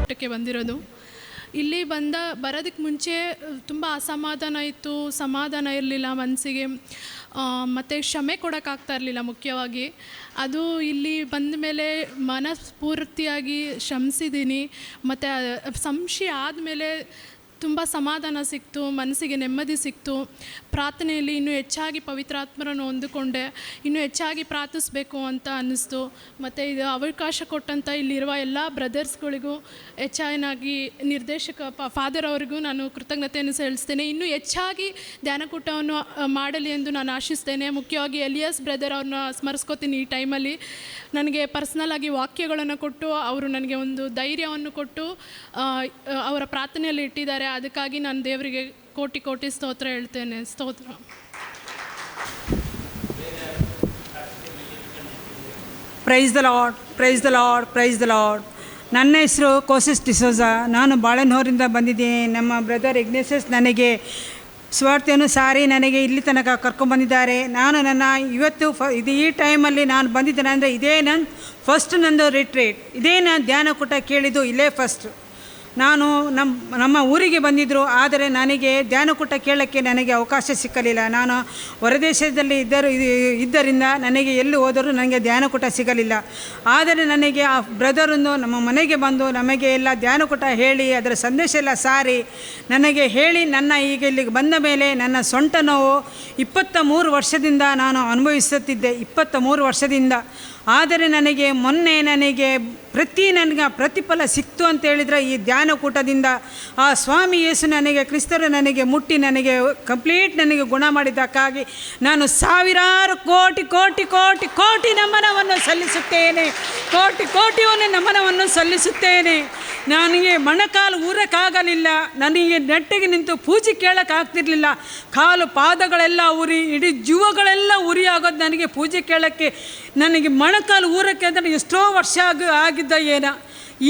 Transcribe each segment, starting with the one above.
ಧ್ಯಾನಕೂಟಕ್ಕೆ ಬಂದಿರೋದು. ಇಲ್ಲಿ ಬರೋದಕ್ಕೆ ಮುಂಚೆ ತುಂಬ ಅಸಮಾಧಾನ ಇತ್ತು, ಸಮಾಧಾನ ಇರಲಿಲ್ಲ ಮನಸ್ಸಿಗೆ, ಮತ್ತು ಕ್ಷಮೆ ಕೊಡೋಕ್ಕಾಗ್ತಾ ಇರಲಿಲ್ಲ ಮುಖ್ಯವಾಗಿ. ಅದು ಇಲ್ಲಿ ಬಂದ ಮೇಲೆ ಮನಸ್ಫೂರ್ತಿಯಾಗಿ ಕ್ಷಮಿಸಿದ್ದೀನಿ. ಮತ್ತು ಸಂಶಯ ಆದಮೇಲೆ ತುಂಬ ಸಮಾಧಾನ ಸಿಕ್ತು, ಮನಸ್ಸಿಗೆ ನೆಮ್ಮದಿ ಸಿಕ್ತು. ಪ್ರಾರ್ಥನೆಯಲ್ಲಿ ಇನ್ನೂ ಹೆಚ್ಚಾಗಿ ಪವಿತ್ರಾತ್ಮರನ್ನು ಹೊಂದಿಕೊಂಡೆ, ಇನ್ನೂ ಹೆಚ್ಚಾಗಿ ಪ್ರಾರ್ಥಿಸ್ಬೇಕು ಅಂತ ಅನ್ನಿಸ್ತು. ಮತ್ತು ಇದು ಅವಕಾಶ ಕೊಟ್ಟಂಥ ಇಲ್ಲಿರುವ ಎಲ್ಲ ಬ್ರದರ್ಸ್ಗಳಿಗೂ, ಹೆಚ್ಚಾಗಿ ನಿರ್ದೇಶಕ ಫಾದರ್ ಅವರಿಗೂ ನಾನು ಕೃತಜ್ಞತೆಯನ್ನು ಸಲ್ಲಿಸ್ತೇನೆ. ಇನ್ನೂ ಹೆಚ್ಚಾಗಿ ಧ್ಯಾನಕೂಟವನ್ನು ಮಾಡಲಿ ಎಂದು ನಾನು ಆಶಿಸ್ತೇನೆ. ಮುಖ್ಯವಾಗಿ ಎಲಿಯಸ್ ಬ್ರದರ್ ಅವ್ರನ್ನ ಸ್ಮರಿಸ್ಕೋತೀನಿ ಈ ಟೈಮಲ್ಲಿ. ನನಗೆ ಪರ್ಸ್ನಲ್ ಆಗಿ ವಾಕ್ಯಗಳನ್ನು ಕೊಟ್ಟು, ಅವರು ನನಗೆ ಒಂದು ಧೈರ್ಯವನ್ನು ಕೊಟ್ಟು, ಅವರ ಪ್ರಾರ್ಥನೆಯಲ್ಲಿ ಇಟ್ಟಿದ್ದಾರೆ. ಅದಕ್ಕಾಗಿ ನಾನು ದೇವರಿಗೆ ಕೋಟಿ ಕೋಟಿ ಸ್ತೋತ್ರ ಹೇಳ್ತೇನೆ. ಸ್ತೋತ್ರ. Praise the Lord, praise the Lord, praise the Lord. ನನ್ನ ಹೆಸರು ಕೋಸಿಸ್ ಡಿಸೋಜಾ. ನಾನು ಬಾಳೆನೂರಿಂದ ಬಂದಿದ್ದೀನಿ. ನಮ್ಮ ಬ್ರದರ್ ಇಗ್ನೇಸಸ್ ನನಗೆ ಸುವಾರ್ತೆಯನ್ನು ಸಾರಿ ನನಗೆ ಇಲ್ಲಿ ತನಕ ಕರ್ಕೊಂಡ್ಬಂದಿದ್ದಾರೆ. ನಾನು ನನ್ನ ಇವತ್ತು ಇದು ಈ ಟೈಮಲ್ಲಿ ನಾನು ಬಂದಿದ್ದೇನೆ ಅಂದರೆ, ಇದೇ ನನ್ನ ಫಸ್ಟ್ ನಂದು ರಿಟ್ರೀಟ್. ಇದೇ ನಾನು ಧ್ಯಾನಕೂಟ ಕೇಳಿದ್ದು ಇಲ್ಲೇ ಫಸ್ಟ್. ನಾನು ನಮ್ಮ ನಮ್ಮ ಊರಿಗೆ ಬಂದಿದ್ದರು, ಆದರೆ ನನಗೆ ಧ್ಯಾನಕೂಟ ಕೇಳೋಕ್ಕೆ ನನಗೆ ಅವಕಾಶ ಸಿಕ್ಕಲಿಲ್ಲ. ನಾನು ಹೊರದೇಶದಲ್ಲಿ ಇದ್ದರಿಂದ ನನಗೆ ಎಲ್ಲಿ ಹೋದರೂ ನನಗೆ ಧ್ಯಾನಕೂಟ ಸಿಗಲಿಲ್ಲ. ಆದರೆ ನನಗೆ ಆ ಬ್ರದರನ್ನು ನಮ್ಮ ಮನೆಗೆ ಬಂದು ನಮಗೆ ಎಲ್ಲ ಧ್ಯಾನಕೂಟ ಹೇಳಿ, ಅದರ ಸಂದೇಶ ಎಲ್ಲ ಸಾರಿ ನನಗೆ ಹೇಳಿ, ನನ್ನ ಈಗ ಇಲ್ಲಿಗೆ ಬಂದ ಮೇಲೆ ನನ್ನ ಸೊಂಟ ನೋವು 23 ವರ್ಷದಿಂದ ನಾನು ಅನುಭವಿಸುತ್ತಿದ್ದೆ, 23 ವರ್ಷದಿಂದ. ಆದರೆ ನನಗೆ ಮೊನ್ನೆ ನನಗೆ ನನಗೆ ಪ್ರತಿಫಲ ಸಿಕ್ತು ಅಂತ ಹೇಳಿದರೆ, ಈ ಧ್ಯಾನಕೂಟದಿಂದ ಆ ಸ್ವಾಮಿ ಯೇಸು ನನಗೆ, ಕ್ರಿಸ್ತರು ನನಗೆ ಮುಟ್ಟಿ ನನಗೆ ಕಂಪ್ಲೀಟ್ ನನಗೆ ಗುಣ ಮಾಡಿದ್ದಕ್ಕಾಗಿ ನಾನು ಸಾವಿರಾರು ಕೋಟಿ ಕೋಟಿ ಕೋಟಿ ಕೋಟಿ ನಮನವನ್ನು ಸಲ್ಲಿಸುತ್ತೇನೆ. ಕೋಟಿ ಕೋಟಿಯನ್ನು ನಮನವನ್ನು ಸಲ್ಲಿಸುತ್ತೇನೆ. ನನಗೆ ಮೊಣಕಾಲು ಊರಕ್ಕಾಗಲಿಲ್ಲ, ನನಗೆ ನೆಟ್ಟಿಗೆ ನಿಂತು ಪೂಜೆ ಕೇಳೋಕ್ಕಾಗ್ತಿರ್ಲಿಲ್ಲ. ಕಾಲು ಪಾದಗಳೆಲ್ಲ ಉರಿ, ಇಡೀ ಜೀವಗಳೆಲ್ಲ ಉರಿ ಆಗೋದು. ನನಗೆ ಪೂಜೆ ಕೇಳೋಕ್ಕೆ, ನನಗೆ ಮೊಣಕಾಲು ಊರಕ್ಕೆ ಅಂದರೆ ಎಷ್ಟೋ ವರ್ಷ ಆಗಿದ್ದ ಏನ.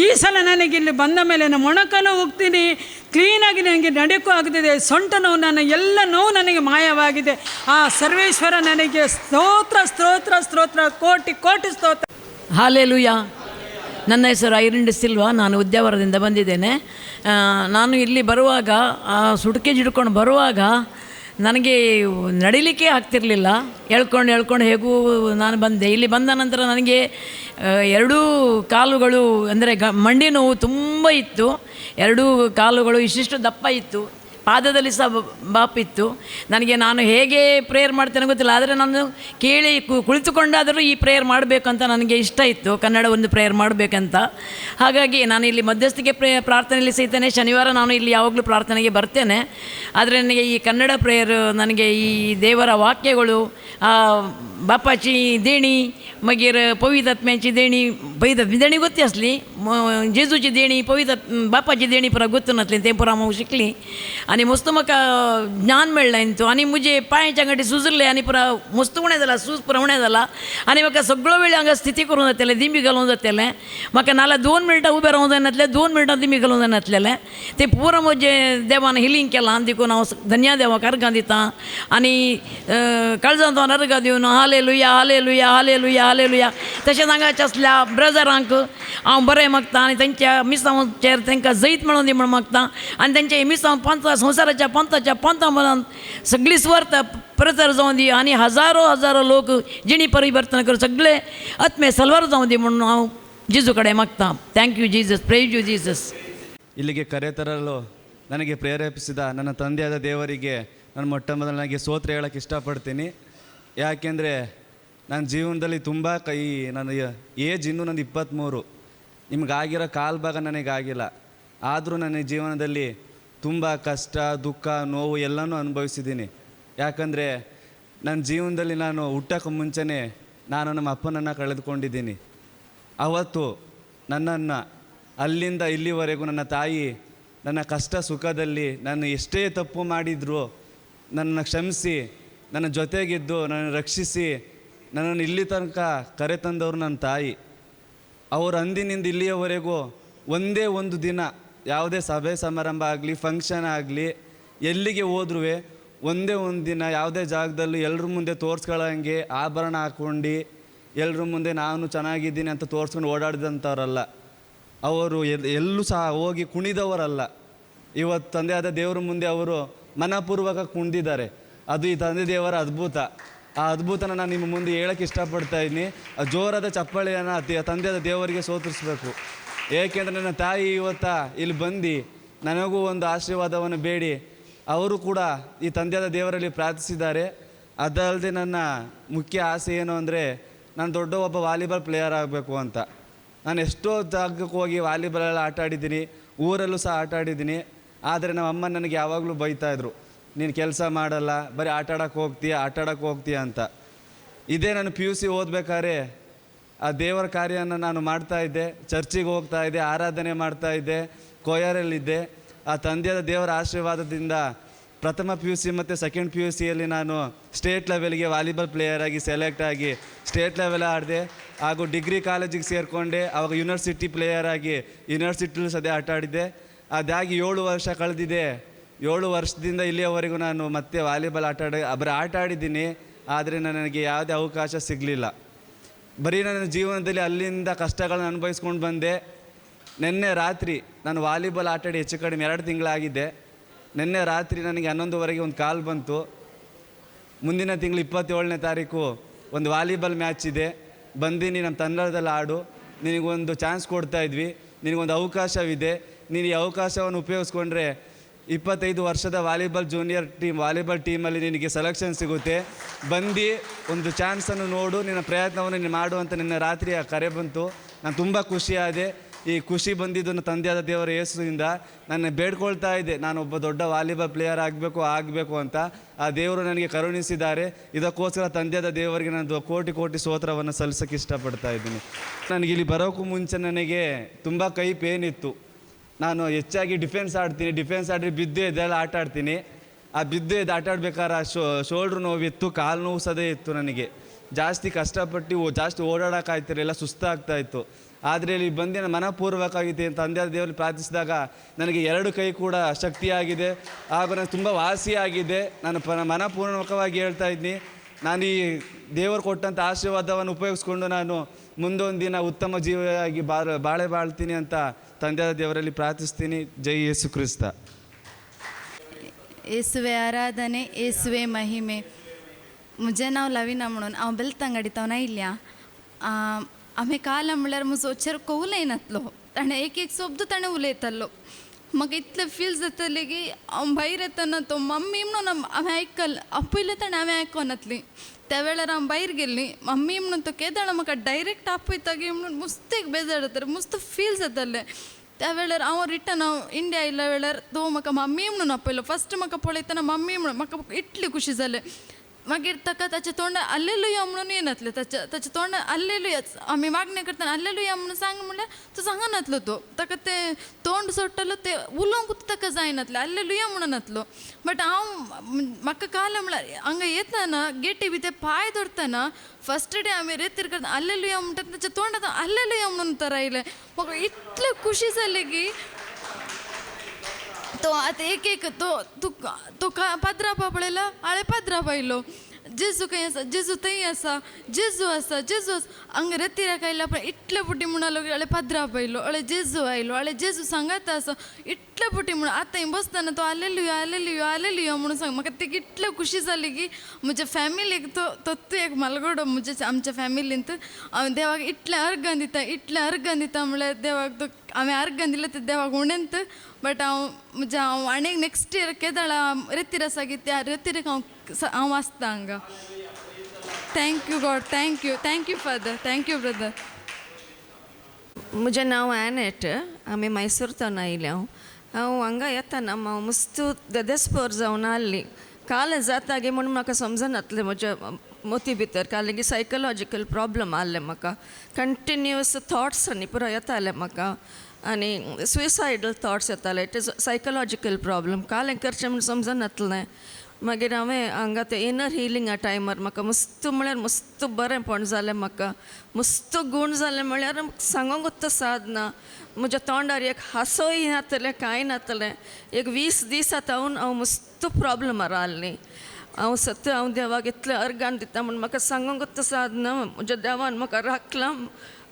ಈ ಸಲ ನನಗೆ ಇಲ್ಲಿ ಬಂದ ಮೇಲೆ ನಾನು ಮೊಣಕಾಲು ಹೋಗ್ತೀನಿ, ಕ್ಲೀನಾಗಿ ನನಗೆ ನಡೆಯೋಕ್ಕೂ ಆಗ್ತಿದೆ. ಸೊಂಟ ನೋವು, ನನ್ನ ಎಲ್ಲ ನೋವು ನನಗೆ ಮಾಯವಾಗಿದೆ. ಆ ಸರ್ವೇಶ್ವರ ನನಗೆ ಸ್ತೋತ್ರ, ಸ್ತೋತ್ರ, ಸ್ತೋತ್ರ, ಕೋಟಿ ಕೋಟಿ ಸ್ತೋತ್ರ. ಹಾಲೇಲುಯ್ಯ. ನನ್ನ ಹೆಸರು ಐರಿನ್ ಡಿಸಿಲ್ವಾ. ನಾನು ಉದ್ಯಾವರದಿಂದ ಬಂದಿದ್ದೇನೆ. ನಾನು ಇಲ್ಲಿ ಬರುವಾಗ, ಆ ಸುಟ್ಕೇಜ್ ಹಿಡ್ಕೊಂಡು ಬರುವಾಗ ನನಗೆ ನಡಿಲಿಕ್ಕೆ ಆಗ್ತಿರಲಿಲ್ಲ. ಎಳ್ಕೊಂಡು ಎಳ್ಕೊಂಡು ಹೇಗೂ ನಾನು ಬಂದೆ. ಇಲ್ಲಿ ಬಂದ ನಂತರ ನನಗೆ ಎರಡೂ ಕಾಲುಗಳು, ಅಂದರೆ ಮಂಡಿ ನೋವು ತುಂಬ ಇತ್ತು. ಎರಡೂ ಕಾಲುಗಳು ಇಷ್ಟಿಷ್ಟು ದಪ್ಪ ಇತ್ತು, ಪಾದದಲ್ಲಿ ಸಹ ಬಾಪಿತ್ತು ನನಗೆ. ನಾನು ಹೇಗೆ ಪ್ರೇಯರ್ ಮಾಡ್ತೇನೆ ಗೊತ್ತಿಲ್ಲ, ಆದರೆ ನಾನು ಕೇಳಿ ಕುಳಿತುಕೊಂಡಾದರೂ ಈ ಪ್ರೇಯರ್ ಮಾಡಬೇಕಂತ ನನಗೆ ಇಷ್ಟ ಇತ್ತು, ಕನ್ನಡ ಒಂದು ಪ್ರೇಯರ್ ಮಾಡಬೇಕಂತ. ಹಾಗಾಗಿ ನಾನು ಇಲ್ಲಿ ಮಧ್ಯಸ್ಥಿಕೆ ಪ್ರಾರ್ಥನೆಯಲ್ಲಿ ಸಹಿತನೇ ಶನಿವಾರ ನಾನು ಇಲ್ಲಿ ಯಾವಾಗಲೂ ಪ್ರಾರ್ಥನೆಗೆ ಬರ್ತೇನೆ. ಆದರೆ ನನಗೆ ಈ ಕನ್ನಡ ಪ್ರೇಯರ್, ನನಗೆ ಈ ದೇವರ ವಾಕ್ಯಗಳು, बापाची देणी, मागीर पवित्र आत्म्याची देणी. पवित्र देणी गोत्ती आसली, जेजूची देणी, पवित्र बापाची देणी पुरा गोत्तू नासली, तें पुरा हांव शिकली आनी मस्त म्हाका ज्ञान मेळ्ळें हितू. आनी म्हजे पांयच्या अंगठी सुजले आनी पुरा मस्त उणें जाला, सूज पुरा उणें जाला आनी म्हाका सगळो वेळ हांगा स्थिती करूंक जातालें, दिंबी घालूंक जातालें म्हाका. नाल्यार 2 मिनटां उबें रावूंक जायनातलें, 2 मिनटां दिंबी घालूंक जायनातलेलें. तें पुरा म्हजें देवान हिलींग केलां. देखून हांव धन्या देवाक अर्गां दितां आनी काळजांत अर्गां दिवन हाले लुया, हाले लुया, हाले लुया, हाले लुया. तशेंच हांगाच्या असल्या ब्रदरांक हांव बरें मागता आनी तेंच्या मिसांचेर तांकां जैत मेळोवन दी म्हूण मागता. आनी तेंच्या मिसांव पंथा, संवसाराच्या पंथाच्या पंथा मनान सगळी सुवार्थ प्रचार जावं दी आनी हजारो हजारो लोक जिणी परिवर्तन करून सगळे आत्मे सलवार जावं दी म्हणून हांव जेजू कडेन मागता. Thank you Jesus, praise you Jesus. ಇಲ್ಲಿಗೆ ಕರೆತರಲು ನನಗೆ ಪ್ರೇರೇಪಿಸಿದ ನನ್ನ ತಂದೆಯಾದ ದೇವರಿಗೆ ನಾನು ಮೊಟ್ಟ ಮೊದಲನಾಗಿ ಸ್ತೋತ್ರ ಹೇಳೋಕ್ಕೆ ಇಷ್ಟಪಡ್ತೀನಿ. ಯಾಕೆಂದರೆ ನನ್ನ ಜೀವನದಲ್ಲಿ ತುಂಬ ನನ್ನ ಏಜ್ ಇನ್ನೂ ನಂದು 23. ನಿಮಗಾಗಿರೋ ಕಾಲು ಭಾಗ ನನಗಾಗಿಲ್ಲ. ಆದರೂ ನನ್ನ ಜೀವನದಲ್ಲಿ ತುಂಬ ಕಷ್ಟ, ದುಃಖ, ನೋವು ಎಲ್ಲನೂ ಅನುಭವಿಸಿದ್ದೀನಿ. ಯಾಕಂದರೆ ನನ್ನ ಜೀವನದಲ್ಲಿ ನಾನು ಹುಟ್ಟೋಕ್ಕೆ ಮುಂಚೆನೇ ನಾನು ನಮ್ಮ ಅಪ್ಪನನ್ನು ಕಳೆದುಕೊಂಡಿದ್ದೀನಿ. ಅವತ್ತು ನನ್ನನ್ನು ಅಲ್ಲಿಂದ ಇಲ್ಲಿವರೆಗೂ ನನ್ನ ತಾಯಿ ನನ್ನ ಕಷ್ಟ ಸುಖದಲ್ಲಿ, ನಾನು ಎಷ್ಟೇ ತಪ್ಪು ಮಾಡಿದರೂ ನನ್ನನ್ನು ಕ್ಷಮಿಸಿ, ನನ್ನ ಜೊತೆಗಿದ್ದು, ನನ್ನನ್ನು ರಕ್ಷಿಸಿ, ನನ್ನನ್ನು ಇಲ್ಲಿ ತನಕ ಕರೆತಂದವರು ನನ್ನ ತಾಯಿ. ಅವರು ಅಂದಿನಿಂದ ಇಲ್ಲಿಯವರೆಗೂ ಒಂದೇ ಒಂದು ದಿನ ಯಾವುದೇ ಸಭೆ ಸಮಾರಂಭ ಆಗಲಿ, ಫಂಕ್ಷನ್ ಆಗಲಿ, ಎಲ್ಲಿಗೆ ಹೋದ್ರೂ ಒಂದೇ ಒಂದು ದಿನ ಯಾವುದೇ ಜಾಗದಲ್ಲೂ ಎಲ್ಲರ ಮುಂದೆ ತೋರಿಸ್ಕೊಳ್ಳೋಂಗೆ ಆಭರಣ ಹಾಕ್ಕೊಂಡು, ಎಲ್ಲರ ಮುಂದೆ ನಾನು ಚೆನ್ನಾಗಿದ್ದೀನಿ ಅಂತ ತೋರಿಸ್ಕೊಂಡು ಓಡಾಡಿದಂಥವ್ರಲ್ಲ. ಅವರು ಎಲ್ಲೂ ಸಹ ಹೋಗಿ ಕುಣಿದವರಲ್ಲ. ಇವತ್ತು ತಂದೆಯಾದ ದೇವರ ಮುಂದೆ ಅವರು ಮನಪೂರ್ವಕ ಕುಣಿದಿದ್ದಾರೆ. ಅದು ಈ ತಂದೆ ದೇವರ ಅದ್ಭುತ. ಆ ಅದ್ಭುತನ ನಾನು ನಿಮ್ಮ ಮುಂದೆ ಹೇಳೋಕ್ಕೆ ಇಷ್ಟಪಡ್ತಾ ಇದ್ದೀನಿ. ಆ ಜೋರಾದ ಚಪ್ಪಾಳೆಯನ್ನು ತಂದೆಯಾದ ದೇವರಿಗೆ ಸೋತರಿಸ್ಬೇಕು. ಏಕೆಂದರೆ ನನ್ನ ತಾಯಿ ಇವತ್ತ ಇಲ್ಲಿ ಬಂದು ನನಗೂ ಒಂದು ಆಶೀರ್ವಾದವನ್ನು ಬೇಡಿ ಅವರು ಕೂಡ ಈ ತಂದೆಯಾದ ದೇವರಲ್ಲಿ ಪ್ರಾರ್ಥಿಸಿದ್ದಾರೆ. ಅದಲ್ಲದೆ ನನ್ನ ಮುಖ್ಯ ಆಸೆ ಏನು ಅಂದರೆ, ನಾನು ದೊಡ್ಡ ಒಬ್ಬ ವಾಲಿಬಾಲ್ ಪ್ಲೇಯರ್ ಆಗಬೇಕು ಅಂತ. ನಾನು ಎಷ್ಟೋ ಜಾಗಕ್ಕೆ ಹೋಗಿ ವಾಲಿಬಾಲೆಲ್ಲ ಆಟ ಆಡಿದ್ದೀನಿ, ಊರಲ್ಲೂ ಸಹ ಆಟ ಆಡಿದ್ದೀನಿ. ಆದರೆ ನಮ್ಮಮ್ಮ ನನಗೆ ಯಾವಾಗಲೂ ಬೈತಾಯಿದ್ರು, ನೀನು ಕೆಲಸ ಮಾಡಲ್ಲ, ಬರೀ ಆಟ ಆಡೋಕ್ಕೆ ಹೋಗ್ತೀಯ, ಆಟ ಆಡೋಕ್ಕೆ ಹೋಗ್ತೀಯ ಅಂತ. ಇದೇ ನಾನು PUC ಓದಬೇಕಾದ್ರೆ ಆ ದೇವರ ಕಾರ್ಯನ ನಾನು ಮಾಡ್ತಾಯಿದ್ದೆ, ಚರ್ಚಿಗೆ ಹೋಗ್ತಾಯಿದ್ದೆ, ಆರಾಧನೆ ಮಾಡ್ತಾಯಿದ್ದೆ, ಕೊಯರಲ್ಲಿದ್ದೆ. ಆ ತಂದೆಯಾದ ದೇವರ ಆಶೀರ್ವಾದದಿಂದ ಪ್ರಥಮ PUC ಮತ್ತು ಸೆಕೆಂಡ್ PUCಯಲ್ಲಿ ನಾನು ಸ್ಟೇಟ್ ಲೆವೆಲ್ಗೆ ವಾಲಿಬಾಲ್ ಪ್ಲೇಯರಾಗಿ ಸೆಲೆಕ್ಟ್ ಆಗಿ ಸ್ಟೇಟ್ ಲೆವೆಲ್ ಆಡಿದೆ. ಹಾಗೂ ಡಿಗ್ರಿ ಕಾಲೇಜಿಗೆ ಸೇರಿಕೊಂಡೆ. ಆವಾಗ ಯೂನಿವರ್ಸಿಟಿ ಪ್ಲೇಯರಾಗಿ ಯೂನಿವರ್ಸಿಟಿಲೂ ಸದ್ಯ ಆಟ ಆಡಿದ್ದೆ. ಅದಾಗಿ 7 ವರ್ಷ ಕಳೆದಿದೆ. 7 ವರ್ಷದಿಂದ ಇಲ್ಲಿಯವರೆಗೂ ನಾನು ಮತ್ತೆ ವಾಲಿಬಾಲ್ ಆಟ ಬರೀ ಆಟ ಆಡಿದ್ದೀನಿ. ಆದರೆ ನನಗೆ ಯಾವುದೇ ಅವಕಾಶ ಸಿಗಲಿಲ್ಲ. ಬರೀ ನನ್ನ ಜೀವನದಲ್ಲಿ ಅಲ್ಲಿಂದ ಕಷ್ಟಗಳನ್ನು ಅನುಭವಿಸ್ಕೊಂಡು ಬಂದೆ. ನಿನ್ನೆ ರಾತ್ರಿ ನಾನು ವಾಲಿಬಾಲ್ ಆಟಾಡಿ ಹೆಚ್ಚು ಕಡಿಮೆ 2 ತಿಂಗಳಾಗಿದೆ. ನಿನ್ನೆ ರಾತ್ರಿ ನನಗೆ 11:30ಗೆ ಒಂದು ಕಾಲ್ ಬಂತು. ಮುಂದಿನ ತಿಂಗಳು 27ನೇ ತಾರೀಕು ಒಂದು ವಾಲಿಬಾಲ್ ಮ್ಯಾಚ್ ಇದೆ, ಬಂದೀನಿ ನಮ್ಮ ತಂಡದಲ್ಲಿ ಆಡು, ನಿನಗೊಂದು ಚಾನ್ಸ್ ಕೊಡ್ತಾಯಿದ್ವಿ, ನಿನಗೊಂದು ಅವಕಾಶವಿದೆ, ನೀನು ಈ ಅವಕಾಶವನ್ನು ಉಪಯೋಗಿಸ್ಕೊಂಡ್ರೆ 25 ವರ್ಷದ ವಾಲಿಬಾಲ್ ಜೂನಿಯರ್ ಟೀಮ್ ವಾಲಿಬಾಲ್ ಟೀಮಲ್ಲಿ ನಿನಗೆ ಸೆಲೆಕ್ಷನ್ ಸಿಗುತ್ತೆ, ಬಂದು ಒಂದು ಚಾನ್ಸನ್ನು ನೋಡು, ನಿನ್ನ ಪ್ರಯತ್ನವನ್ನು ನೀನು ಮಾಡು ಅಂತ ನಿನ್ನೆ ರಾತ್ರಿ ಆ ಕರೆ ಬಂತು. ನಾನು ತುಂಬ ಖುಷಿಯಾದೆ. ಈ ಖುಷಿ ಬಂದಿದ್ದು ನನ್ನ ತಂದೆಯಾದ ದೇವರ ಯೇಸುವಿಂದ. ನಾನು ಬೇಡ್ಕೊಳ್ತಾ ಇದ್ದೆ, ನಾನೊಬ್ಬ ದೊಡ್ಡ ವಾಲಿಬಾಲ್ ಪ್ಲೇಯರ್ ಆಗಬೇಕು ಆಗಬೇಕು ಅಂತ. ಆ ದೇವರು ನನಗೆ ಕರುಣಿಸಿದ್ದಾರೆ. ಇದಕ್ಕೋಸ್ಕರ ತಂದೆಯಾದ ದೇವರಿಗೆ ನಾನು ಕೋಟಿ ಕೋಟಿ ಸ್ತೋತ್ರವನ್ನು ಸಲ್ಲಿಸೋಕ್ಕೆ ಇಷ್ಟಪಡ್ತಾ ಇದ್ದೀನಿ. ನನಗೆ ಇಲ್ಲಿ ಬರೋಕ್ಕೂ ಮುಂಚೆ ನನಗೆ ತುಂಬ ಕೈ ಪೇನ್ ಇತ್ತು. ನಾನು ಹೆಚ್ಚಾಗಿ ಡಿಫೆನ್ಸ್ ಆಡ್ತೀನಿ, ಡಿಫೆನ್ಸ್ ಆಡಿ ಬಿದ್ದು ಎದ್ದೆಲ್ಲ ಆಟ ಆಡ್ತೀನಿ. ಆ ಬಿದ್ದು ಎದ್ದು ಆಟ ಆಡ್ಬೇಕಾದ್ರೆ ಶೋಲ್ಡ್ರ್ ನೋವಿತ್ತು, ಕಾಲು ನೋವು ಸದೇ ಇತ್ತು. ನನಗೆ ಜಾಸ್ತಿ ಕಷ್ಟಪಟ್ಟು ಜಾಸ್ತಿ ಓಡಾಡೋಕ್ಕಾಗ್ತಿರಲಿಲ್ಲ, ಸುಸ್ತಾಗ್ತಾಯಿತ್ತು. ಆದರೆ ಇಲ್ಲಿ ಬಂದು ನಾನು ಮನಪೂರ್ವಕವಾಗಿದೆ ಅಂತ ತಂದೆಯಾದ ದೇವರಲ್ಲಿ ಪ್ರಾರ್ಥಿಸಿದಾಗ ನನಗೆ 2 ಕೈ ಕೂಡ ಶಕ್ತಿಯಾಗಿದೆ, ಹಾಗೂ ನನಗೆ ತುಂಬ ವಾಸಿಯಾಗಿದೆ. ನಾನು ಮನಪೂರ್ವಕವಾಗಿ ಹೇಳ್ತಾ ಇದ್ದೀನಿ, ನಾನು ಈ ದೇವರು ಕೊಟ್ಟಂಥ ಆಶೀರ್ವಾದವನ್ನು ಉಪಯೋಗಿಸ್ಕೊಂಡು ನಾನು ಮುಂದೊಂದು ದಿನ ಉತ್ತಮ ಜೀವಿಯಾಗಿ ಬಾಳೆ ಬಾಳ್ತೀನಿ ಅಂತ ತಂದೆಯಾದ ದೇವರಲ್ಲಿ ಪ್ರಾರ್ಥಿಸ್ತೀನಿ. ಜೈ ಯೇಸು ಕ್ರಿಸ್ತ. ಯೇಸುವೆ ಆರಾಧನೆ, ಯೇಸುವೆ ಮಹಿಮೆ. म्हजें नांव लविना म्हणून हांव बेलतंगाडी थावन आयल्या. आमी काल म्हणल्यार म्हजो चेरो उलयनातलो, ताणें एक एक शब्द ताणें उलयतालो. म्हाका इतलें फील जातालें की हांव भायर येतना तो मम्मी म्हणून हांवें आयकल आपयलें ताणें, हांवें आयकोनातली. त्या वेळार हांव भायर गेल्ली, मम्मी म्हणून तो केदळ म्हाका डायरेक्ट आपयता गी म्हणून मस्त एक बेजार जातालें, मस्त फील जातालें. त्या वेळार हांव रिटर्न हांव इंडिया आयल्या वेळार तो म्हाका मम्मी म्हणून आपयलो. फस्ट म्हाका पळयतना मम्मी म्हणून म्हाका इतली खुशी जालें. मागीर ताका ताच्या तोंडार आल्लेलुया म्हणून येनातलें, ताच्या ताच्या तोंडार आल्लेलुया आमी मागणें करतना आल्लेलुया म्हणून सांग म्हणल्यार तो सांगनातलो. तो ताका तें तोंड सोडटालो, तें उलोवंकूच ताका जायनातलें, आल्लेलुया म्हणनातलो. बट हांव म्हाका काल म्हणल्यार हांगा येतना गेटी बी ते पांय धरतना फस्ट डे आमी रेतीर करतना आल्लेलुया म्हणटा ताच्या तोंडांत आल्लेलुया म्हणून तर आयलें. म्हाका इतलें खुशी जालें की तो आतां एक एक तो तूं पाद्रापा पळयला, हांवें पाद्राप आयलो, जेजू खंय आसा, जेजू थंय आसा, जेजू आसा, जेजू आसा. हांगा रेतिराक आयल्या पण इतले फुटी म्हणलो की हळे पाद्राप आयलो, हळे जेजू आयलो, हळे जेजू सांगात आसा, इतले फुटी म्हणून आतां थंय बसतना तो आलेलुया आलेलुया आलेलुया म्हणून सांग. म्हाका ते इतलें खुशी जाली की म्हज्या फॅमिलीक तो तत्तू एक मालगडो म्हज्या आमच्या फॅमिलींत हांव देवाक इतलें अर्गां दिता, इतलें अर्गां दिता म्हणल्यार देवाक तो हांवें अर्गां दिलें तें देवाक उणेंत. बट हांव म्हज्या हांव आनीक नेक्स्ट इयर केदळा रेतीर आसा की त्या रेतीरेक हांव हांव आसता हांगा. Thank you God, thank you, thank you father, thank you brother. म्हजें नांव एनेट, आमी मैसूर थावन आयल्या. हांव हांगा येतना हांव मस्त देदेस्पोर जावन आहली. काल जाता गे म्हूण म्हाका समजनातलें म्हज्या मोती भितर, काल सायकोलॉजिकल प्रॉब्लम आहलें म्हाका, कंटिन्युअस थॉट्स आनी पुरो येताले म्हाका, आनी सुसायडल थॉट्स येताले. It is psychological problem. काल हें करचें म्हूण समजनातलें. मागीर हांवें हांगा तें इनर हिलिंगा टायमार म्हाका मस्त म्हळ्यार मस्त बरेंपण जालें, म्हाका मस्त गूण जालें म्हळ्यार सांगोंकूच साद ना. म्हज्या तोंडार एक हांसोय नातलें, कांय नातलें. एक 20 दीस आतां हांव मस्त प्रॉब्लमार आहली. हांव सत्य हांव देवाक इतलें अर्गान दिता म्हूण म्हाका सांगोंकूच साद ना. म्हज्या देवान म्हाका राखलां,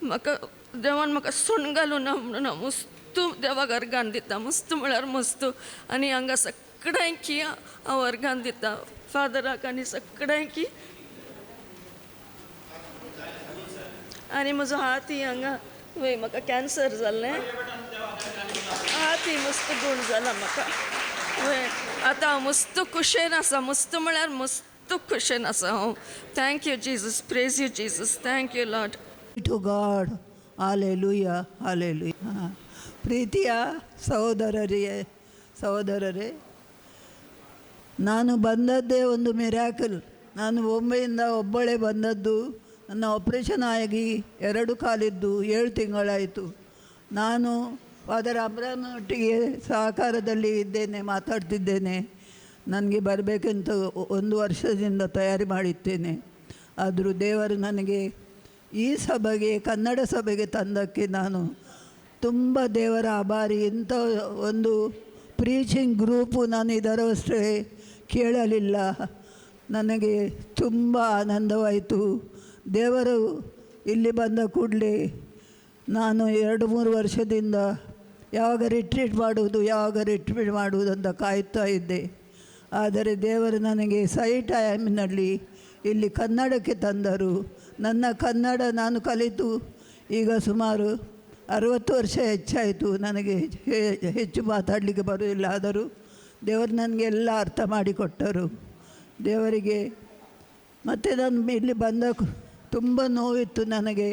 म्हाका देवान म्हाका सोण घालूं ना म्हणून हांव मस्तू देवाक अर्गान दिता, मस्त म्हळ्यार मस्त. आनी हांगा सगळ्यांकी हांव अर्गान दिता, फादराक आनी सगळ्यांकी. आनी म्हजो हातय हांगा वय म्हाका कॅन्सर जाल्लें, हातय मस्त गूण जाला म्हाका वय. आतां हांव मस्त खुशेन आसा, मस्त म्हळ्यार मस्त खुशेन आसा हांव. Thank you Jesus, praise you Jesus, thank you Lord. To God, hallelujah, hallelujah. ಪ್ರೀತಿಯ ಸಹೋದರರೇ, ನಾನು ಬಂದದ್ದೇ ಒಂದು ಮಿರಾಕಲ್. ನಾನು ಬೊಂಬೆಯಿಂದ ಒಬ್ಬಳೇ ಬಂದದ್ದು. ನನ್ನ ಆಪ್ರೇಷನ್ ಆಗಿ 2 ಕಾಲಿದ್ದು 7 ತಿಂಗಳಾಯಿತು. ನಾನು ಫಾದರ್ ಅಬ್ರಾಮ್ನೊಟ್ಟಿಗೆ ಸಹಕಾರದಲ್ಲಿ ಇದ್ದೇನೆ, ಮಾತಾಡ್ತಿದ್ದೇನೆ. ನನಗೆ ಬರಬೇಕಂತ 1 ವರ್ಷದಿಂದ ತಯಾರಿ ಮಾಡಿದ್ದೇನೆ. ಆದರೂ ದೇವರು ನನಗೆ ಈ ಸಭೆಗೆ, ಕನ್ನಡ ಸಭೆಗೆ ತಂದಕ್ಕೆ ನಾನು ತುಂಬ ದೇವರ ಆಭಾರಿ. ಇಂಥ ಒಂದು ಪ್ರೀಚಿಂಗ್ ಗ್ರೂಪು ನಾನು ಇದರಷ್ಟೇ ಕೇಳಲಿಲ್ಲ. ನನಗೆ ತುಂಬ ಆನಂದವಾಯಿತು. ದೇವರು ಇಲ್ಲಿ ಬಂದ ಕೂಡಲೇ ನಾನು 2-3 ವರ್ಷದಿಂದ ಯಾವಾಗ ರಿಟ್ರೀಟ್ ಮಾಡುವುದು, ಯಾವಾಗ ರಿಟ್ರೀಟ್ ಮಾಡುವುದು ಅಂತ ಕಾಯುತ್ತಾ ಇದ್ದೆ. ಆದರೆ ದೇವರು ನನಗೆ ಸಹಿ ಟೈಮಿನಲ್ಲಿ ಇಲ್ಲಿ ಕನ್ನಡಕ್ಕೆ ತಂದರು. ನನ್ನ ಕನ್ನಡ ನಾನು ಕಲಿತು ಈಗ ಸುಮಾರು 60 ವರ್ಷ ಹೆಚ್ಚಾಯಿತು. ನನಗೆ ಹೆಚ್ಚು ಮಾತಾಡಲಿಕ್ಕೆ ಬರುವುದಿಲ್ಲ. ಆದರೂ ದೇವರು ನನಗೆ ಎಲ್ಲ ಅರ್ಥ ಮಾಡಿಕೊಟ್ಟರು. ದೇವರಿಗೆ ಮತ್ತು ನಾನು ಇಲ್ಲಿ ಬಂದ ತುಂಬ ನೋವಿತ್ತು ನನಗೆ.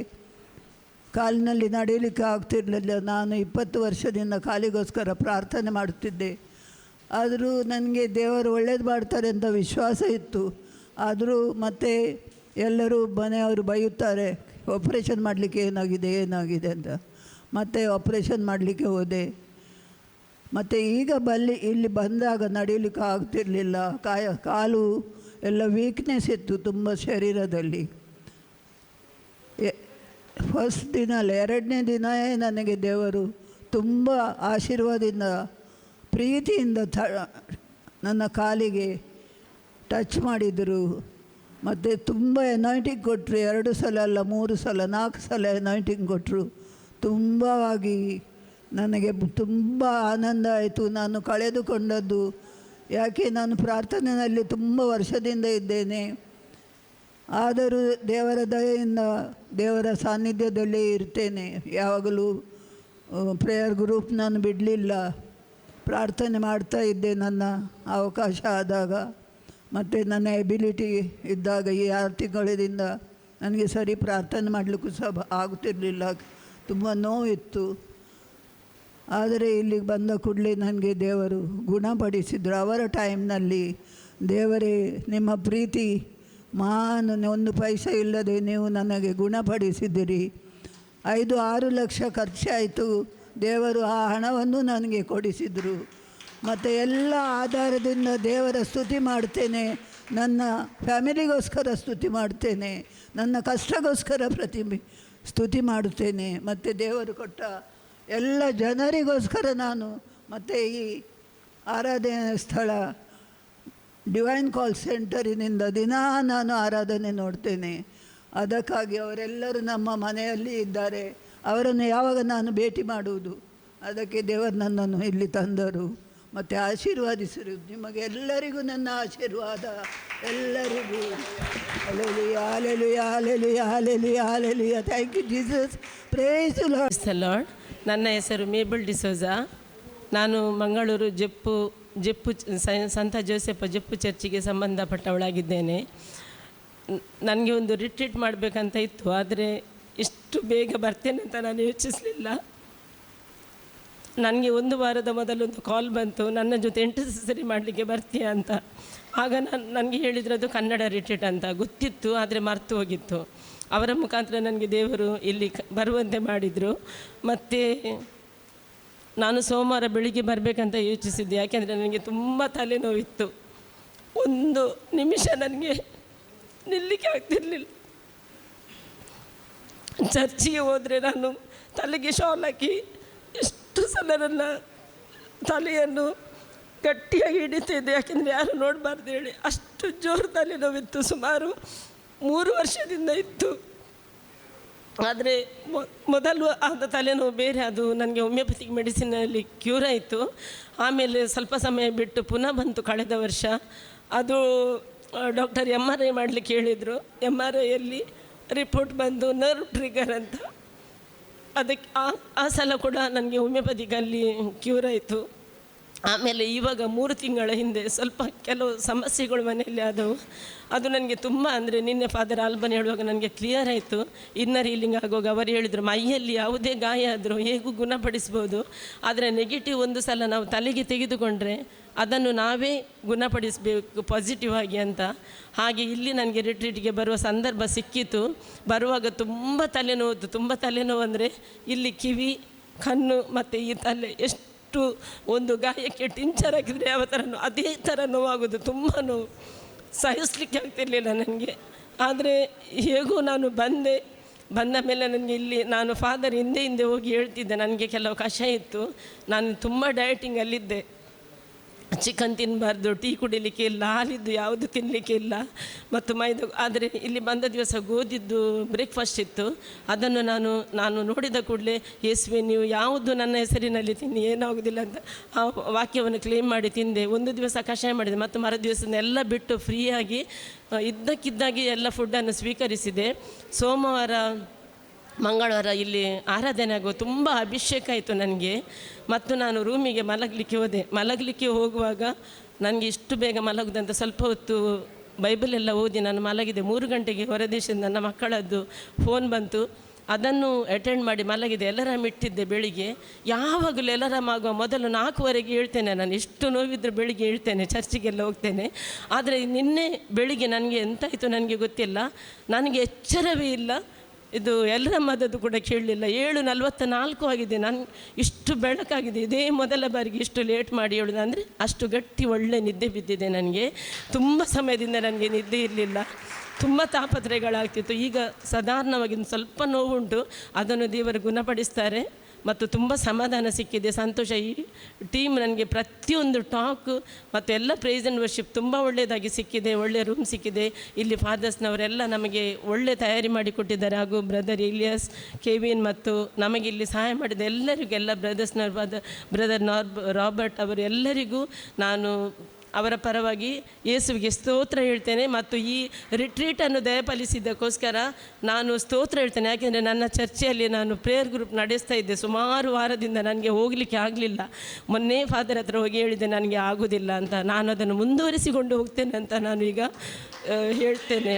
ಕಾಲಿನಲ್ಲಿ ನಡೆಯಲಿಕ್ಕೆ ಆಗ್ತಿರಲಿಲ್ಲ. ನಾನು 20 ವರ್ಷದಿಂದ ಕಾಲಿಗೋಸ್ಕರ ಪ್ರಾರ್ಥನೆ ಮಾಡುತ್ತಿದ್ದೆ. ಆದರೂ ನನಗೆ ದೇವರು ಒಳ್ಳೇದು ಮಾಡ್ತಾರೆ ಅಂತ ವಿಶ್ವಾಸ ಇತ್ತು. ಆದರೂ ಮತ್ತೆ ಎಲ್ಲರೂ ಮನೆಯವರು ಬೈಯುತ್ತಾರೆ, ಆಪ್ರೇಷನ್ ಮಾಡಲಿಕ್ಕೆ ಏನಾಗಿದೆ ಏನಾಗಿದೆ ಅಂತ. ಮತ್ತೆ ಆಪ್ರೇಷನ್ ಮಾಡಲಿಕ್ಕೆ ಹೋದೆ. ಮತ್ತು ಈಗ ಇಲ್ಲಿ ಬಂದಾಗ ನಡೆಯಲಿಕ್ಕೆ ಆಗ್ತಿರಲಿಲ್ಲ. ಕಾಲು ಎಲ್ಲ ವೀಕ್ನೆಸ್ ಇತ್ತು ತುಂಬ ಶರೀರದಲ್ಲಿ. ಫಸ್ಟ್ ದಿನ ಅಲ್ಲ, 2ನೇ ದಿನವೇ ನನಗೆ ದೇವರು ತುಂಬ ಆಶೀರ್ವಾದದಿಂದ ಪ್ರೀತಿಯಿಂದ ನನ್ನ ಕಾಲಿಗೆ ಟಚ್ ಮಾಡಿದರು. ಮತ್ತು ತುಂಬ ಎನಾಯಿಂಟಿಂಗ್ ಕೊಟ್ಟರು. 2 ಸಲ ಅಲ್ಲ, 3 ಸಲ, 4 ಸಲ ಎನಾಯಿಂಟಿಂಗ್ ಕೊಟ್ಟರು. ತುಂಬವಾಗಿ ನನಗೆ ತುಂಬ ಆನಂದ ಆಯಿತು. ನಾನು ಕಳೆದುಕೊಂಡದ್ದು ಯಾಕೆ, ನಾನು ಪ್ರಾರ್ಥನೆಯಲ್ಲಿ ತುಂಬ ವರ್ಷದಿಂದ ಇದ್ದೇನೆ. ಆದರೂ ದೇವರ ದಯೆಯಿಂದ ದೇವರ ಸಾನ್ನಿಧ್ಯದಲ್ಲೇ ಇರ್ತೇನೆ. ಯಾವಾಗಲೂ ಪ್ರೇಯರ್ ಗ್ರೂಪ್ ನಾನು ಬಿಡಲಿಲ್ಲ, ಪ್ರಾರ್ಥನೆ ಮಾಡ್ತಾ ಇದ್ದೆ ನನ್ನ ಅವಕಾಶ ಆದಾಗ. ಮತ್ತು ನನ್ನ ಎಬಿಲಿಟಿ ಇದ್ದಾಗ ಈ 6 ತಿಂಗಳಿಂದ ನನಗೆ ಸರಿ ಪ್ರಾರ್ಥನೆ ಮಾಡಲಿಕ್ಕೂ ಸಹ ಆಗುತ್ತಿರಲಿಲ್ಲ, ತುಂಬ ನೋವಿತ್ತು. ಆದರೆ ಇಲ್ಲಿಗೆ ಬಂದ ಕೂಡಲೇ ನನಗೆ ದೇವರು ಗುಣಪಡಿಸಿದರು. ಅವರ ಟೈಮ್ನಲ್ಲಿ ದೇವರೇ ನಿಮ್ಮ ಪ್ರೀತಿ ಮಹಾನ್, 1 ಪೈಸೆ ಇಲ್ಲದೆ ನೀವು ನನಗೆ ಗುಣಪಡಿಸಿದಿರಿ. 5-6 ಲಕ್ಷ ಖರ್ಚಾಯಿತು. ದೇವರು ಆ ಹಣವನ್ನು ನನಗೆ ಕೊಡಿಸಿದರು. ಮತ್ತು ಎಲ್ಲ ಆಧಾರದಿಂದ ದೇವರ ಸ್ತುತಿ ಮಾಡ್ತೇನೆ. ನನ್ನ ಫ್ಯಾಮಿಲಿಗೋಸ್ಕರ ಸ್ತುತಿ ಮಾಡ್ತೇನೆ, ನನ್ನ ಕಷ್ಟಗೋಸ್ಕರ ಸ್ತುತಿ ಮಾಡುತ್ತೇನೆ. ಮತ್ತು ದೇವರು ಕೊಟ್ಟ ಎಲ್ಲ ಜನರಿಗೋಸ್ಕರ ನಾನು ಮತ್ತು ಈ ಆರಾಧನೆ ಸ್ಥಳ ಡಿವೈನ್ ಕಾಲ್ ಸೆಂಟರಿನಿಂದ ದಿನಾ ನಾನು ಆರಾಧನೆ ನೋಡ್ತೇನೆ. ಅದಕ್ಕಾಗಿ ಅವರೆಲ್ಲರೂ ನಮ್ಮ ಮನೆಯಲ್ಲಿ ಇದ್ದಾರೆ. ಅವರನ್ನು ಯಾವಾಗ ನಾನು ಭೇಟಿ ಮಾಡುವುದು? ಅದಕ್ಕೆ ದೇವರು ನನ್ನನ್ನು ಇಲ್ಲಿ ತಂದರು ಮತ್ತು ಆಶೀರ್ವಾದಿಸಿರು. ನಿಮಗೆಲ್ಲರಿಗೂ ನನ್ನ ಆಶೀರ್ವಾದ, ಎಲ್ಲರಿಗೂ. Hallelujah, hallelujah, hallelujah, hallelujah, hallelujah. Thank you Jesus, praise the Lord. Lord. ನನ್ನ ಹೆಸರು ಮೇಬಲ್ ಡಿಸೋಜಾ. ನಾನು ಮಂಗಳೂರು ಜೆಪ್ಪು ಜೆಪ್ಪು ಸಂತ ಜೋಸೆಫ ಜೆಪ್ಪು ಚರ್ಚಿಗೆ ಸಂಬಂಧಪಟ್ಟವಳಾಗಿದ್ದೇನೆ. ನನಗೆ ಒಂದು ರಿಟ್ರೀಟ್ ಮಾಡಬೇಕಂತ ಇತ್ತು, ಆದರೆ ಇಷ್ಟು ಬೇಗ ಬರ್ತೇನೆ ಅಂತ ನಾನು ಯೋಚಿಸಲಿಲ್ಲ. ನನಗೆ 1 ವಾರದ ಮೊದಲೊಂದು ಕಾಲ್ ಬಂತು, ನನ್ನ ಜೊತೆ ಇಂಟರ್ಸೆಸರಿ ಮಾಡಲಿಕ್ಕೆ ಬರ್ತೀಯಾ ಅಂತ. ಆಗ ನನಗೆ ಹೇಳಿದರು ಅದು ಕನ್ನಡ ರಿಟ್ರೀಟ್ ಅಂತ. ಗೊತ್ತಿತ್ತು, ಆದರೆ ಮರೆತು ಹೋಗಿತ್ತು. ಅವರ ಮುಖಾಂತರ ನನಗೆ ದೇವರು ಇಲ್ಲಿ ಬರುವಂತೆ ಮಾಡಿದರು. ಮತ್ತು ನಾನು ಸೋಮವಾರ ಬೆಳಿಗ್ಗೆ ಬರಬೇಕಂತ ಯೋಚಿಸಿದ್ದೆ, ಯಾಕೆಂದರೆ ನನಗೆ ತುಂಬ ತಲೆನೋವಿತ್ತು. 1 ನಿಮಿಷ ನನಗೆ ನಿಲ್ಲಲಿಕ್ಕೆ ಆಗ್ತಿರಲಿಲ್ಲ. ಚರ್ಚಿಗೆ ಹೋದರೆ ನಾನು ತಲೆಗೆ ಶಾಲ್ ಹಾಕಿ ಎಷ್ಟು ಸಲ ನನ್ನ ತಲೆಯನ್ನು ಗಟ್ಟಿಯಾಗಿ ಹಿಡಿತಿದ್ದೆ, ಯಾಕೆಂದರೆ ಯಾರು ನೋಡಬಾರ್ದು ಹೇಳಿ. ಅಷ್ಟು ಜೋರು ತಲೆನೋವಿತ್ತು. ಸುಮಾರು 3 ವರ್ಷದಿಂದ ಇತ್ತು. ಆದರೆ ಮೊದಲು ಆದ ತಲೆನೋವು ಬೇರೆ, ಅದು ನನಗೆ ಹೋಮಿಯೋಪತಿಕ್ ಮೆಡಿಸಿನಲ್ಲಿ ಕ್ಯೂರ್ ಆಯಿತು. ಆಮೇಲೆ ಸ್ವಲ್ಪ ಸಮಯ ಬಿಟ್ಟು ಪುನಃ ಬಂತು ಕಳೆದ ವರ್ಷ. ಅದು ಡಾಕ್ಟರ್ MRI ಮಾಡಲಿಕ್ಕೆ ಹೇಳಿದರು. MRIಯಲ್ಲಿ ರಿಪೋರ್ಟ್ ಬಂದು ನರ್ವ್ ಟ್ರಿಗರ್ ಅಂತ. ಅದಕ್ಕೆ ಆ ಆ ಸಲ ಕೂಡ ನನಗೆ ಹೋಮಿಯೋಪತಿಗಲ್ಲಿ ಕ್ಯೂರ್ ಆಯಿತು. ಆಮೇಲೆ ಇವಾಗ 3 ತಿಂಗಳ ಹಿಂದೆ ಸ್ವಲ್ಪ ಕೆಲವು ಸಮಸ್ಯೆಗಳು ಮನೆಯಲ್ಲಿ ಆದವು. ಅದು ನನಗೆ ತುಂಬ ಅಂದರೆ ನಿನ್ನೆ ಫಾದರ್ ಆಲ್ಬನ್ ಹೇಳುವಾಗ ನನಗೆ ಕ್ಲಿಯರ್ ಆಯಿತು. ಇನ್ನರ್ ಹೀಲಿಂಗ್ ಆಗುವಾಗ ಅವರು ಹೇಳಿದರು, ಮೈಯಲ್ಲಿ ಯಾವುದೇ ಗಾಯ ಆದರೂ ಹೇಗೂ ಗುಣಪಡಿಸ್ಬೋದು, ಆದರೆ ನೆಗೆಟಿವ್ ಒಂದು ಸಲ ನಾವು ತಲೆಗೆ ತೆಗೆದುಕೊಂಡ್ರೆ ಅದನ್ನು ನಾವೇ ಗುಣಪಡಿಸಬೇಕು ಪಾಸಿಟಿವ್ ಆಗಿ ಅಂತ. ಹಾಗೆ ಇಲ್ಲಿ ನನಗೆ ರಿಟ್ರೀಟ್ಗೆ ಬರುವ ಸಂದರ್ಭ ಸಿಕ್ಕಿತು. ಬರುವಾಗ ತುಂಬ ತಲೆನೋವು, ತುಂಬ ತಲೆನೋವು ಅಂದರೆ ಇಲ್ಲಿ ಕಿವಿ, ಕಣ್ಣು ಮತ್ತು ಈ ತಲೆ ಎಷ್ಟು ಒಂದು ಗಾಯಕ್ಕೆ ಟಿಂಚರ್ ಹಾಕಿದರೆ ಯಾವ ಥರ ನೋವು ಅದೇ ಥರ ನೋವಾಗೋದು, ತುಂಬ ನೋವು, ಸಹಿಸಲಿಕ್ಕೆ ಆಗ್ತಿರಲಿಲ್ಲ ನನಗೆ. ಆದರೆ ಹೇಗೂ ನಾನು ಬಂದೆ. ಬಂದ ಮೇಲೆ ನನಗೆ ಇಲ್ಲಿ ನಾನು ಫಾದರ್ ಹಿಂದೆ ಹಿಂದೆ ಹೋಗಿ ಹೇಳ್ತಿದ್ದೆ, ನನಗೆ ಕೆಲವು ಕಷಾಯ ಇತ್ತು, ನಾನು ತುಂಬ ಡಯಟಿಂಗಲ್ಲಿದ್ದೆ, ಚಿಕನ್ ತಿನ್ನಬಾರ್ದು, ಟೀ ಕುಡಿಲಿಕ್ಕೆ ಇಲ್ಲ, ಹಾಲಿದ್ದು ಯಾವುದು ತಿನ್ನಲಿಕ್ಕೆ ಇಲ್ಲ ಮತ್ತು ಮೈದ. ಆದರೆ ಇಲ್ಲಿ ಬಂದ ದಿವಸ ಗೋಧಿದ್ದು ಬ್ರೇಕ್ಫಾಸ್ಟ್ ಇತ್ತು, ಅದನ್ನು ನಾನು ನಾನು ನೋಡಿದ ಕೂಡಲೇ ಯೇಸುವೆ ನೀವು ಯಾವುದು ನನ್ನ ಹೆಸರಿನಲ್ಲಿ ತಿನ್ನಿ ಏನಾಗೋದಿಲ್ಲ ಅಂತ ಆ ವಾಕ್ಯವನ್ನು ಕ್ಲೇಮ್ ಮಾಡಿ ತಿಂದೆ. ಒಂದು ದಿವಸ ಕಷಾಯ ಮಾಡಿದೆ ಮತ್ತು ಮರು ದಿವಸ ಎಲ್ಲ ಬಿಟ್ಟು ಫ್ರೀಯಾಗಿ ಇದ್ದಕ್ಕಿದ್ದಾಗಿ ಎಲ್ಲ ಫುಡ್ಡನ್ನು ಸ್ವೀಕರಿಸಿದೆ. ಸೋಮವಾರ ಮಂಗಳವಾರ ಇಲ್ಲಿ ಆರಾಧನೆ ಆಗುವ ತುಂಬ ಅಭಿಷೇಕ ಆಯಿತು ನನಗೆ. ಮತ್ತು ನಾನು ರೂಮಿಗೆ ಮಲಗಲಿಕ್ಕೆ ಹೋದೆ. ಮಲಗಲಿಕ್ಕೆ ಹೋಗುವಾಗ ನನಗೆ ಇಷ್ಟು ಬೇಗ ಮಲಗುದಂತ ಸ್ವಲ್ಪ ಹೊತ್ತು ಬೈಬಲೆಲ್ಲ ಓದಿ ನಾನು ಮಲಗಿದೆ. 3 ಗಂಟೆಗೆ ಹೊರದೇಶದ ನನ್ನ ಮಕ್ಕಳದ್ದು ಫೋನ್ ಬಂತು, ಅದನ್ನು ಅಟೆಂಡ್ ಮಾಡಿ ಮಲಗಿದೆ. ಅಲಾರಾಮ್ ಇಟ್ಟಿದ್ದೆ ಬೆಳಿಗ್ಗೆ. ಯಾವಾಗಲೂ ಅಲಾರಾಮ್ ಆಗುವ ಮೊದಲು 4:30ಗೆ ಹೇಳ್ತೇನೆ ನಾನು, ಎಷ್ಟು ನೋವಿದ್ದರೂ ಬೆಳಿಗ್ಗೆ ಹೇಳ್ತೇನೆ, ಚರ್ಚಿಗೆಲ್ಲ ಹೋಗ್ತೇನೆ. ಆದರೆ ನಿನ್ನೆ ಬೆಳಿಗ್ಗೆ ನನಗೆ ಎಂತಾಯಿತು ನನಗೆ ಗೊತ್ತಿಲ್ಲ, ನನಗೆ ಎಚ್ಚರವೇ ಇಲ್ಲ, ಇದು ಅಲಾರಾಮ್ ಆದದ್ದು ಕೂಡ ಕೇಳಲಿಲ್ಲ. 7:44 ಆಗಿದೆ, ನಾನು ಇಷ್ಟು ಬೆಳಕಾಗಿದೆ, ಇದೇ ಮೊದಲ ಬಾರಿಗೆ ಇಷ್ಟು ಲೇಟ್ ಮಾಡಿ ಹೇಳೋದು ಅಂದರೆ ಅಷ್ಟು ಗಟ್ಟಿ ಒಳ್ಳೆ ನಿದ್ದೆ ಬಿದ್ದಿದೆ ನನಗೆ. ತುಂಬ ಸಮಯದಿಂದ ನನಗೆ ನಿದ್ದೆ ಇರಲಿಲ್ಲ, ತುಂಬ ತಾಪತ್ರಯಗಳಾಗ್ತಿತ್ತು. ಈಗ ಸಾಧಾರಣವಾಗಿ ಒಂದು ಸ್ವಲ್ಪ ನೋವುಂಟು, ಅದನ್ನು ದೇವರು ಗುಣಪಡಿಸ್ತಾರೆ ಮತ್ತು ತುಂಬ ಸಮಾಧಾನ ಸಿಕ್ಕಿದೆ, ಸಂತೋಷ. ಈ ಟೀಮ್ ನನಗೆ ಪ್ರತಿಯೊಂದು ಟಾಕ್ ಮತ್ತು ಎಲ್ಲ ಪ್ರೈಸ್ ಆ್ಯಂಡ್ ವರ್ಷಿಪ್ ತುಂಬ ಒಳ್ಳೆಯದಾಗಿ ಸಿಕ್ಕಿದೆ, ಒಳ್ಳೆಯ ರೂಮ್ ಸಿಕ್ಕಿದೆ. ಇಲ್ಲಿ ಫಾದರ್ಸ್ನವರೆಲ್ಲ ನಮಗೆ ಒಳ್ಳೆ ತಯಾರಿ ಮಾಡಿಕೊಟ್ಟಿದ್ದಾರೆ, ಹಾಗೂ ಬ್ರದರ್ ಇಲಿಯಾಸ್, ಕೆವಿನ್ ಮತ್ತು ನಮಗೆ ಇಲ್ಲಿ ಸಹಾಯ ಮಾಡಿದ ಎಲ್ಲರಿಗೂ, ಎಲ್ಲ ಬ್ರದರ್ಸ್ನವ್ರ ಬ್ರದರ್ ರಾಬರ್ಟ್ ಅವರು ಎಲ್ಲರಿಗೂ ನಾನು ಅವರ ಪರವಾಗಿ ಯೇಸುವಿಗೆ ಸ್ತೋತ್ರ ಹೇಳ್ತೇನೆ. ಮತ್ತು ಈ ರಿಟ್ರೀಟನ್ನು ದಯಪಾಲಿಸಿದ್ದಕ್ಕೋಸ್ಕರ ನಾನು ಸ್ತೋತ್ರ ಹೇಳ್ತೇನೆ. ಯಾಕೆಂದರೆ ನನ್ನ ಚರ್ಚೆಯಲ್ಲಿ ನಾನು ಪ್ರೇಯರ್ ಗ್ರೂಪ್ ನಡೆಸ್ತಾ ಇದ್ದೆ ಸುಮಾರು ವಾರದಿಂದ, ನನಗೆ ಹೋಗಲಿಕ್ಕೆ ಆಗಲಿಲ್ಲ. ಮೊನ್ನೆ ಫಾದರ್ ಹತ್ರ ಹೋಗಿ ಹೇಳಿದ್ದೆ ನನಗೆ ಆಗೋದಿಲ್ಲ ಅಂತ, ನಾನು ಅದನ್ನು ಮುಂದುವರಿಸಿಕೊಂಡು ಹೋಗ್ತೇನೆ ಅಂತ ನಾನು ಈಗ ಹೇಳ್ತೇನೆ.